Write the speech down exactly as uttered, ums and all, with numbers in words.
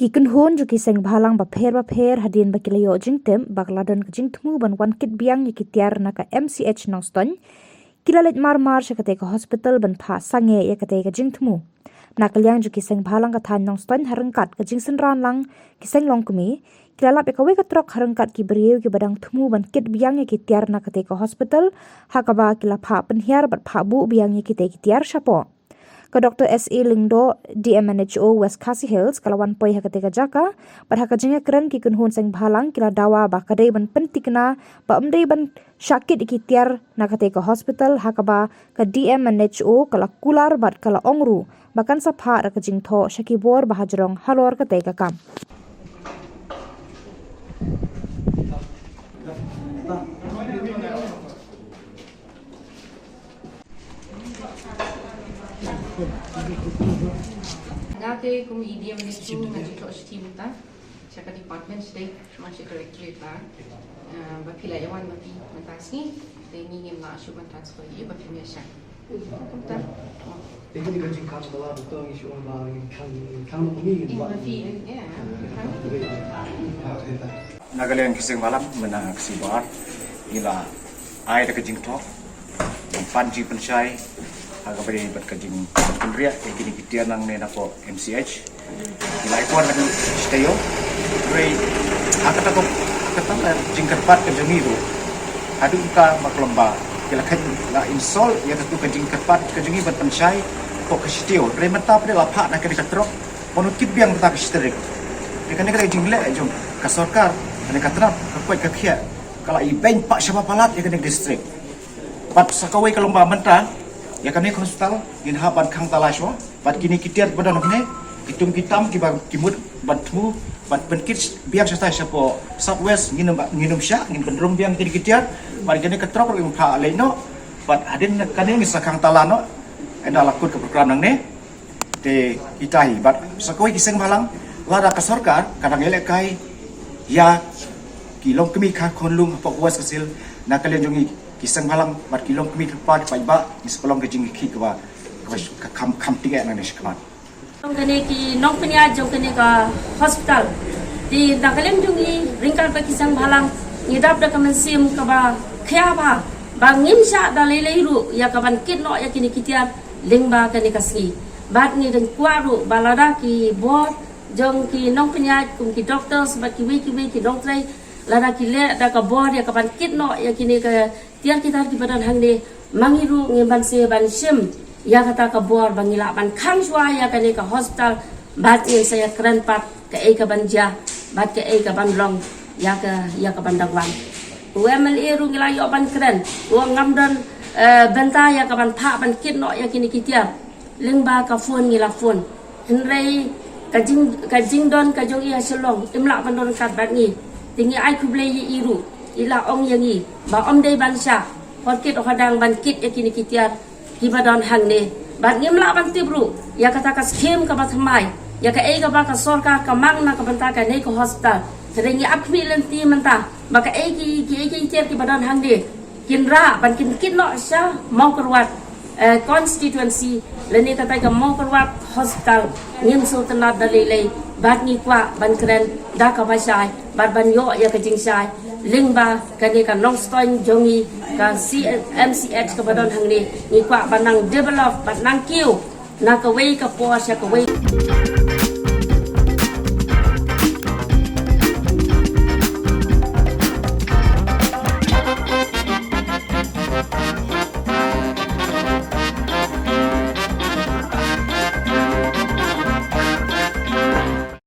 Ki kynhun jong ki seng bhalang bapher bapher hadien ba ki la ïoh jingtip ba ka la don ka jingthmu ban wan kit biang ïa ki tiar na ka M C H Nongstoiñ, ki la leit mar mar sha katei ka hospital ban phah sangeh ïa katei ka jingthmu. Na ka liang jong ki seng bhalang ka thaiñ Nongstoiñ, ha ryngkat ka jingsynran lang ki seng longkmie, ki la lap ïa kawei ka trok ha ryngkat ki briew kiba dang thmu ban kit biang ïa ki tiar na katei ka hospital, ha kaba ki la phah pynhiar bad phah buh biang ïa kitei ki tiar shapoh. Ka Doctor S A Lyngdoh, D M N H O West Khasi Hills, ka la wan poi ha katei ka jaka, bad ha ka jingïakren ki kynhun seng bhalang ki la dawa ba ka dei ban pyntikna ba ym dei ban shah kit ïa ki tiar na katei ka hospital, ha kaba ka D M N H O ka la kular bad ka la ong ruh ba kan sa phah da ka jingthoh sha ki bor ba hajrong halor katei ka kam. Nga te kum i D M N H O nga ju thoh shithi mynta sha ka department sdei, sha ma sha directorate la, eh, ba phi la ïa wan ma phi mynta sngi, te ngi ngim lah shuh ban transfer ïa ba phi mih sha. Kumta. Te kane ka jingkhang tala, doctor, ngi shu ong ba ngi khang, khang longkmie, eh, ba ma phi, eh, khang. Na ka liang ki seng bhalang mynta ka sngi ba ar ngi la ai da ka jingthoh, ban pan jingpynshai ha kaba ïadei bad ka jingpynriah ïa kine ki tiar nangne napoh M C H. Ngi la ai por na ka stay o. Hynrei ha kata ka, ha kata ka jingkyrpad ka jong ngi ruh, haduh ka ba ka lymba ki la kheiñ, la insult ïa katu ka jingkyrpad ka jong ngi ban pynshai hapoh ka stay o. Hynrei mynta pat la phah na kane ka trok ban kit biang mynta ka shi tarik. Te kane ka dei jingleh jong ka sorkar, kane ka tnat ka koit ka khiah ka la ibeiñ pat shaba palat ïa kane ka district. Bad sa kawei ka lymba mynta ïa kane ka hospital ngin hap ban khang tala shuwa. Bad kine ki tiar ba don hangne, ki tum ki tam kiba ki mut ban thmu, ban pynkit biang shatai shapoh South West, ngin ym, ngin ym shah, ngin pynrung biang kine ki tiar. Bad kane ka trok ruh ngin phah leit noh. Bad hadien kane ngin sa khang tala noh. Ynda la kut ka program nangne. Te kita hi bad sa kawei ki seng bhalang, lada ka sorkar ka dang ïalehkai ïa ki longkmie ka khunlung hapoh West Khasi Hills, na ka liang jong ngi ki seng bhalang bad ki longkmie ki kpa ki paidbah, ngi sa pynlong ka jingkhih kaba, kaba ka kham, kham tyngeh nangne shakhmat. Jong kane ki nongpynïaid jong kane ka hospital, te na ka liang jong ngi ryngkat bad ki seng bhalang, ngi dap da ka mynsiem kaba khia bha ba ngim shah da lei lei ruh ïa kaban kit noh ïa kine ki tiar lyngba kane ka sngi. Bad ngi dang kwah ruh ba lada ki bor jong ki nongpynïaid kum ki doctors bad kiwei kiwei ki nongtrei, lada ki leh da ka bor ïa kaban kit noh ïa kine ka tiar ki tar kiba don hangne, ma ngi ruh ngim banse ban shim ïa kata ka bor ba ngi lah ban khang shuwa ïa kane ka hospital. Bad ngin sa ïakren pat kaei kaban jia bad kaei kaban long ïa ka, ïa kaban dang wan. U M L A ruh ngi la ïoh ban kren, u ong ngam don, eh, bynta ïa kaban phah ban kit noh ïa kine ki tiar. Lyngba ka phone ngi la phone, hynrei ka jing, ka jingdon ka jong i ha Shillong im lah ban don ryngkat bad ngi. Te ngi ai khublei ïa i ruh, i la ong ïa ngi ba ym dei ban shah hor kit hor dang ban kit ïa kine ki tiar kiba don hangne. Bad ngim lah ban tip ruh ïa kata ka skim kaba thymmai, ïa kaei kaba ka sorkar ka mang na ka bynta kane ka hospital. Hynrei ngi ap khmih lynti mynta ba kaei ki, kiei ki tiar kiba don hangne kin rah ban kin kit noh sha Mawkyrwat, eh, constituency, lane katai ka Mawkyrwat hospital. Ngim sngewtynnat da lei lei bad ngi kwah ban kren da kaba shai bad ban ïoh ïa ka jingshai lyngba kane ka Nongstoiñ jong ngi, ka C M C H kaba don hangne. Ngi kwah ban nang develop bad nang kiew na kawei ka por sha kawei.